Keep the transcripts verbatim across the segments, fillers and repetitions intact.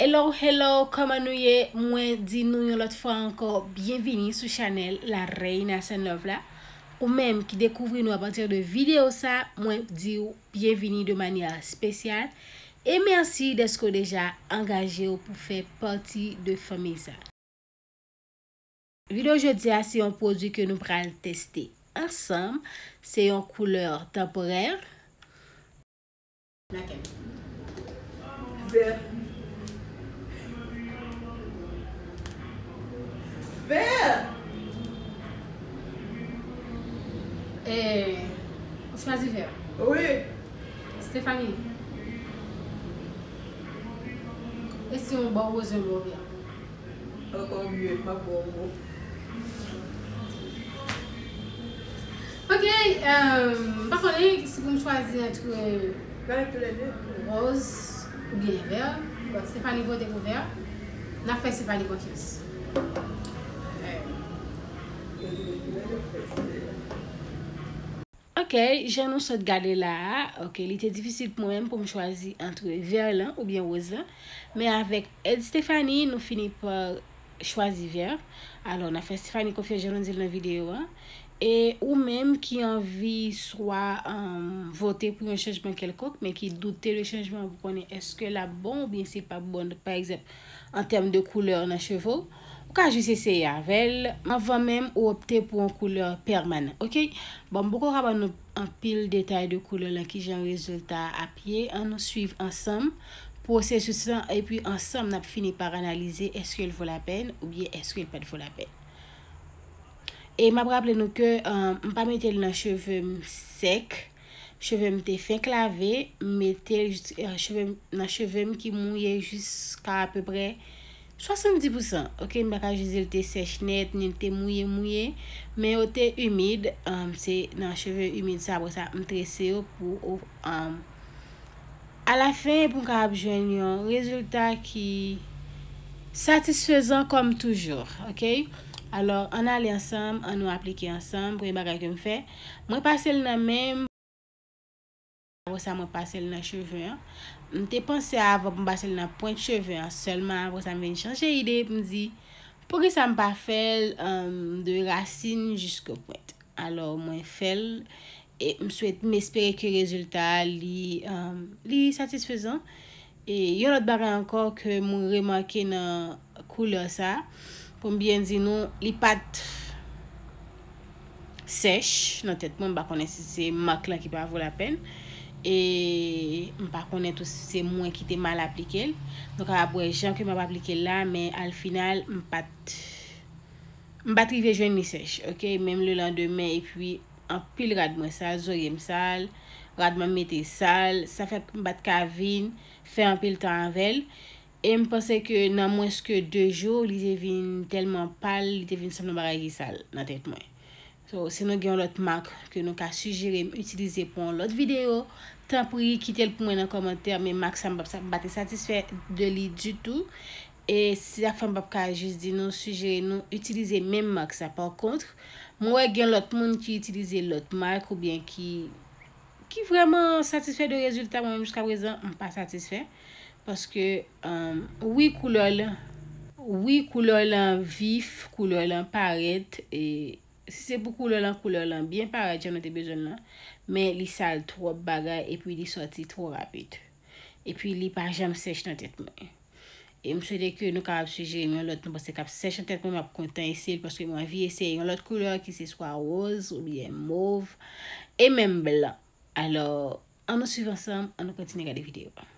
Hello, hello, kòman nou ye? Mwen di nou yon lòt fwa ankò, byenvini sou chanèl La Reina Sun Love la. Ou menm ki dekouvri nou apati de videyo sa, mwen di w byenvini de manyè espesyal. E mèsi dèske w deja angaje w pou fè pati de fanmi sa. Videyo jodi a se yon pwodui ke nou pral teste ansanm. Se yon koulè tanporè. Lakèl? Vè. Vè! E, ou chwazi vè? Wi. Stéphanie, e si yon ba w woz, yon ba w vè? Ankò mye, m ap ba w mo. Ok, euh, m pa konnen si pou m chwazi antre woz oubyen vè. Bon, Stéphanie vote pou vè. N ap fè Stéphanie konfyans. Ok, jan nou sot gade la a, ok, li te difisil pou mwen menm pou m chwazi antre vè lan oubyen woz lan. Men avèk èd Stéphanie, nou fini pa chwazi vè. Alò, n ap fè Stéphanie konfyans jan nou di l nan videyo a. E ou menm ki anvi swa, um, vote pou yon chanjman kèlkonk, men ki doute de chanjman an pou konnen èske l ap bon oubyen si l p ap bon, pa egzanp, an tèm de koulè nan cheve w, ou ka jis eseye avè l anvan menm ou opte pou yon koulè pèmanan, ok? Bon, m poko ka ban nou anpil detay de koulè lan, kijan rezilta a ap ye. Ann nou swiv ansanm pwosesis lan, epi ansanm n ap fini pa analize èske l vo lapèn oubyen èske l pa t vo lapèn. E m ap raple nou ke, um, m pa mete l nan cheve m sèk. Cheve m te fenk lave, m mete l jis, eh, cheve m, nan cheve m ki mouye jiska apeprè swasanndis pousan. Ok, m pa ka jis di l te sèch nèt, ni l te mouye, mouye, men yo te imid. Um, se nan cheve imid sa, apre sa, m trese yo pou, um, alafen, pou m kapab jwenn yon rezilta ki satisfezan kòm toujou. Ok? Alò, ann ale ansanm, ann nou aplike ansanm. Premye bagay ke m fè, mwen pase l nan men m. Apre sa, mwen pase l nan cheve an. M te panse avan pou m pase l nan pwent cheve an sèlman, apre sa, m vin chanje ide pou m di, poukisa m pa fè l, um, de rasin jiske pwent? Alò, mwen fè l, e m swete, m espere ke rezilta a, li, um, li satisfezan. E yon lòt bagay ankò ke mwen remake nan koulè sa, pou m byen di nou, li pa t sèch nan tèt mwen, m pa konnen si se mak lan ki pa vo lapèn. E m pa konnen tou si se mwen ki te mal aplike l. Nou kapab wè jan ke m ap aplike l la, men al final, m pa t, m pa t rive jwenn li sèch, ok? Menm lelandemen, epi anpil rad mwen sal, zorye m sal, rad mwen mete sal, sa fè m pa t ka vin fè anpil tan avè l. E m panse ke nan mwens ke de jou, li te vin tèlman pal, li te vin sanble yon bagay ki sal nan tèt mwen. So, si nou gen yon lòt mak ke nou ka sijere m itilize pou yon lòt videyo, tanpri kite l pou mwen nan kòmantè, men mak sa m pa, m pa te satisfè de li ditou. E se sa k fè m p ap ka jis di nou, sijere nou itilize menm mak sa. Pa kont, mwen wè gen lòt moun ki itilize lòt mak oubyen ki, ki vrèman satisfè de rezilta. Mwen menm jiska prezan, m pa satisfè. Paske, um, wi, koulè lan, wi, koulè lan vif, koulè lan parèt, e si se pou koulè lan, koulè lan byen parèt jan nou te bezwen l lan, men li sal twòp bagay epi li sòti twò rapid. Epi li pa janm sèch nan tèt mwen. E m swete ke nou kapab sijere m yon lòt, nou panse k ap sèch nan tèt mwen, m ap kontan eseye l, paske mwen anvi eseye yon lòt koulè ki se swa woz oubyen mov, e menm blan. Alò, ann nou swiv ansanm, ann nou kontinye gade videyo a.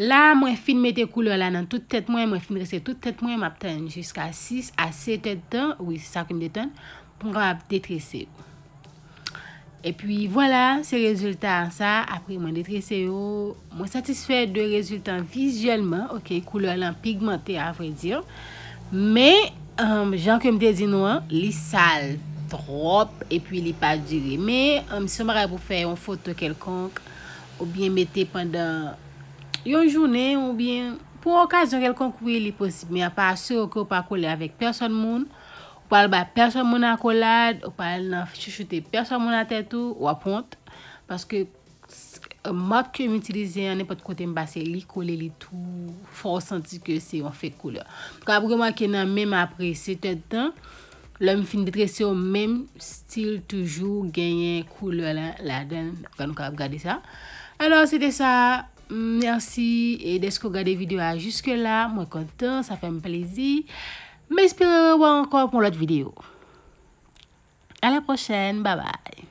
La, mwen fin mete koulè la nan tout tèt mwen, mwen fin trese tout tèt mwen, m ap tann jiska sis a sèt èdtan, wi, se sa ke m te tann, pou m kapab detrese yo. Epi vwala, se rezilta sa, apre mwen detrese yo, mwen satisfè de rezilta vizyèlman, oke, koulè lan pigmante, a vrè di. Men, um, jan ke m te di nou an, li sal twòp, epi li pa dire. Men, um, si yon bagay pou fè yon foto kèlkonk, oubyen mete pandan yon jounen, oubyen pou yon okazyon kèlkonk, wi, li posib. Men apa asire w ke w pa kole avèk pèsòn moun, ou pa al bay pèsòn moun akolad, ou pa al nan chouchoute pèsòn moun atè tou, w ap wont. Paske s-, mak ke m itilize an, nenpòt kote m pase, li kole, li tou fè w santi ke se yon fake koulè. Ou kapab remake nan menm apre sèt èdtan, lè m fin detrese yo, menm still toujou genyen koulè la ladan l. Gade, nou kapab gade sa. Alò, se te sa. Mèsi e dèske w gade videyo a jiske la. Mwen kontan, sa fè m plezi. M espere rewè ankò pou yon lòt videyo. À la prochaine, bye bye.